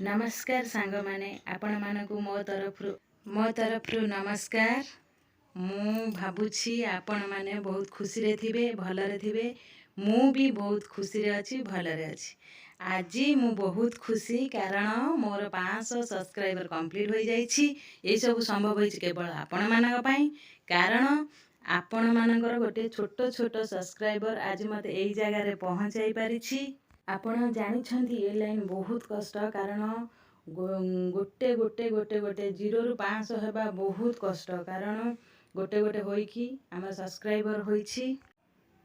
ନମସ୍କାର ସାଙ୍ଗମାନେ, ଆପଣମାନଙ୍କୁ ମୋ ତରଫରୁ ନମସ୍କାର। ମୁଁ ଭାବୁଛି ଆପଣମାନେ ବହୁତ ଖୁସିରେ ଥିବେ, ଭଲରେ ଥିବେ। ମୁଁ ବି ବହୁତ ଖୁସିରେ ଅଛି, ଭଲରେ ଅଛି। ଆଜି ମୁଁ ବହୁତ ଖୁସି, କାରଣ ମୋର 500 ସବସ୍କ୍ରାଇବର କମ୍ପ୍ଲିଟ୍ ହୋଇଯାଇଛି। ଏସବୁ ସମ୍ଭବ ହୋଇଛି କେବଳ ଆପଣମାନଙ୍କ ପାଇଁ, କାରଣ ଆପଣମାନଙ୍କର ଗୋଟେ ଛୋଟ ଛୋଟ ସବସ୍କ୍ରାଇବର ଆଜି ମୋତେ ଏଇ ଜାଗାରେ ପହଞ୍ଚାଇ ପାରିଛି। ଆପଣ ଜାଣିଛନ୍ତି, ଏ ଲାଇନ୍ ବହୁତ କଷ୍ଟ, କାରଣ ଗୋଟେ ଗୋଟେ ଗୋଟେ ଗୋଟେ 0ରୁ 500 ହେବା ବହୁତ କଷ୍ଟ, କାରଣ ଗୋଟେ ଗୋଟେ ହୋଇକି ଆମର ସବସ୍କ୍ରାଇବର ହୋଇଛି।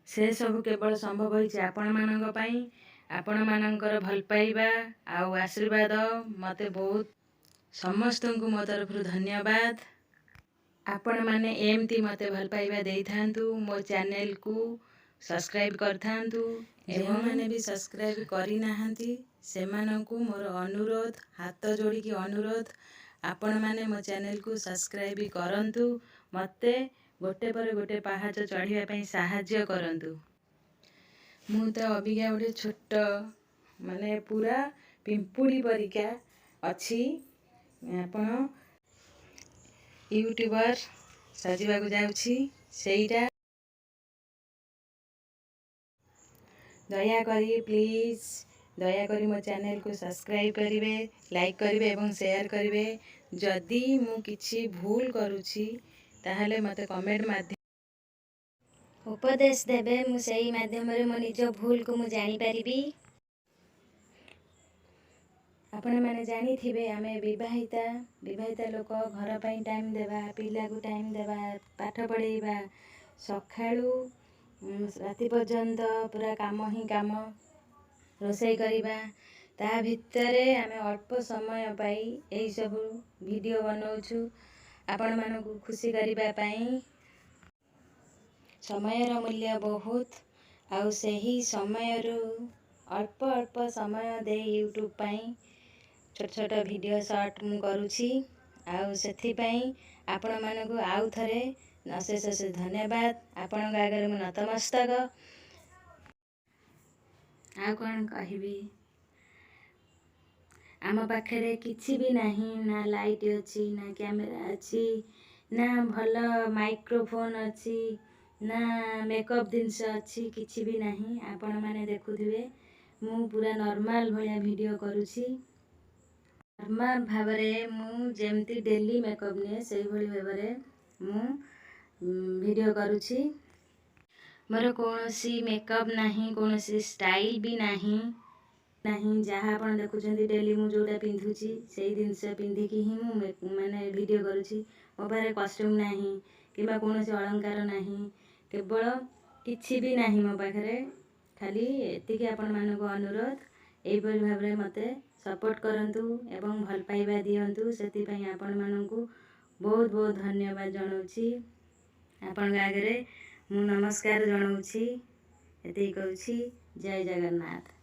ସେସବୁ କେବଳ ସମ୍ଭବ ହୋଇଛି ଆପଣମାନଙ୍କ ପାଇଁ। ଆପଣମାନଙ୍କର ଭଲ ପାଇବା ଆଉ ଆଶୀର୍ବାଦ ମୋତେ ବହୁତ, ସମସ୍ତଙ୍କୁ ମୋ ତରଫରୁ ଧନ୍ୟବାଦ। ଆପଣମାନେ ଏମିତି ମୋତେ ଭଲ ପାଇବା ଦେଇଥାନ୍ତୁ, ମୋ ଚ୍ୟାନେଲକୁ ସବସ୍କ୍ରାଇବ୍ କରିଥାନ୍ତୁ। ଯେଉଁମାନେ ବି ସବସ୍କ୍ରାଇବ୍ କରିନାହାନ୍ତି, ସେମାନଙ୍କୁ ମୋର ଅନୁରୋଧ, ହାତ ଯୋଡ଼ିକି ଅନୁରୋଧ, ଆପଣମାନେ ମୋ ଚ୍ୟାନେଲକୁ ସବସ୍କ୍ରାଇବ୍ କରନ୍ତୁ। ମୋତେ ଗୋଟେ ପରେ ଗୋଟେ ପାହାଚ ଚଢ଼ିବା ପାଇଁ ସାହାଯ୍ୟ କରନ୍ତୁ। ମୁଁ ତ ଅବିକା ଗୋଟେ ଛୋଟ, ମାନେ ପୁରା ପିମ୍ପୁଡ଼ି ପରିକା ଅଛି। ଆପଣ ୟୁଟ୍ୟୁବର୍ ସାଜିବାକୁ ଯାଉଛି ସେଇଟା। ଦୟାକରି, ପ୍ଲିଜ୍, ଦୟାକରି ମୋ ଚ୍ୟାନେଲକୁ ସବସ୍କ୍ରାଇବ୍ କରିବେ, ଲାଇକ୍ କରିବେ ଏବଂ ସେୟାର କରିବେ। ଯଦି ମୁଁ କିଛି ଭୁଲ କରୁଛି, ତାହେଲେ ମୋତେ କମେଣ୍ଟ ମାଧ୍ୟମ ଉପଦେଶ ଦେବେ। ମୁଁ ସେଇ ମାଧ୍ୟମରେ ମୋ ନିଜ ଭୁଲକୁ ମୁଁ ଜାଣିପାରିବି। ଆପଣମାନେ ଜାଣିଥିବେ, ଆମେ ବିବାହିତା ବିବାହିତା ଲୋକ। ଘର ପାଇଁ ଟାଇମ୍ ଦେବା, ପିଲାକୁ ଟାଇମ୍ ଦେବା, ପାଠ ପଢ଼େଇବା, ସକାଳୁ ରାତି ପର୍ଯ୍ୟନ୍ତ ପୁରା କାମ ହିଁ କାମ, ରୋଷେଇ କରିବା, ତା ଭିତରେ ଆମେ ଅଳ୍ପ ସମୟ ପାଇ ଏହିସବୁ ଭିଡ଼ିଓ ବନାଉଛୁ ଆପଣମାନଙ୍କୁ ଖୁସି କରିବା ପାଇଁ। ସମୟର ମୂଲ୍ୟ ବହୁତ, ଆଉ ସେହି ସମୟରୁ ଅଳ୍ପ ଅଳ୍ପ ସମୟ ଦେଇ ୟୁଟ୍ୟୁବ୍ ପାଇଁ ଛୋଟ ଛୋଟ ଭିଡ଼ିଓ ସର୍ଟ ମୁଁ କରୁଛି। ଆଉ ସେଥିପାଇଁ ଆପଣମାନଙ୍କୁ ଆଉ ଥରେ ଅଶେଷ ଅଶେଷ ଧନ୍ୟବାଦ। ଆପଣଙ୍କ ଆଗରେ ମୁଁ ନତମସ୍ତକ। ଆଉ କ'ଣ କହିବି? ଆମ ପାଖରେ କିଛି ବି ନାହିଁ। ନା ଲାଇଟ୍ ଅଛି, ନା କ୍ୟାମେରା ଅଛି, ନା ଭଲ ମାଇକ୍ରୋଫୋନ୍ ଅଛି, ନା ମେକଅପ୍ ଜିନିଷ ଅଛି, କିଛି ବି ନାହିଁ। ଆପଣମାନେ ଦେଖୁଥିବେ, ମୁଁ ପୁରା ନର୍ମାଲ୍ ଭଳିଆ ଭିଡ଼ିଓ କରୁଛି। ନର୍ମାଲ୍ ଭାବରେ ମୁଁ ଯେମିତି ଡେଲି ମେକଅପ୍ ନିଏ, ସେଇଭଳି ଭାବରେ ମୁଁ ଭିଡ଼ିଓ କରୁଛି। ମୋର କୌଣସି ମେକଅପ୍ ନାହିଁ, କୌଣସି ଷ୍ଟାଇଲ୍ ବି ନାହିଁ ନାହିଁ। ଯାହା ଆପଣ ଦେଖୁଛନ୍ତି, ଡେଲି ମୁଁ ଯେଉଁଟା ପିନ୍ଧୁଛି, ସେଇ ଜିନିଷ ପିନ୍ଧିକି ହିଁ ମୁଁ ମାନେ ଭିଡ଼ିଓ କରୁଛି। ମୋ ପାଖରେ କଷ୍ଟ୍ୟୁମ୍ ନାହିଁ କିମ୍ବା କୌଣସି ଅଳଙ୍କାର ନାହିଁ, କେବଳ କିଛି ବି ନାହିଁ ମୋ ପାଖରେ। ଖାଲି ଏତିକି ଆପଣମାନଙ୍କୁ ଅନୁରୋଧ, ଏହିପରି ଭାବରେ ମୋତେ ସପୋର୍ଟ କରନ୍ତୁ ଏବଂ ଭଲ ପାଇବା ଦିଅନ୍ତୁ। ସେଥିପାଇଁ ଆପଣମାନଙ୍କୁ ବହୁତ ବହୁତ ଧନ୍ୟବାଦ ଜଣାଉଛି। ଆପଣଙ୍କ ଆଗରେ ମୁଁ ନମସ୍କାର ଜଣାଉଛି। ଏତିକି କହୁଛି। ଜୟ ଜଗନ୍ନାଥ।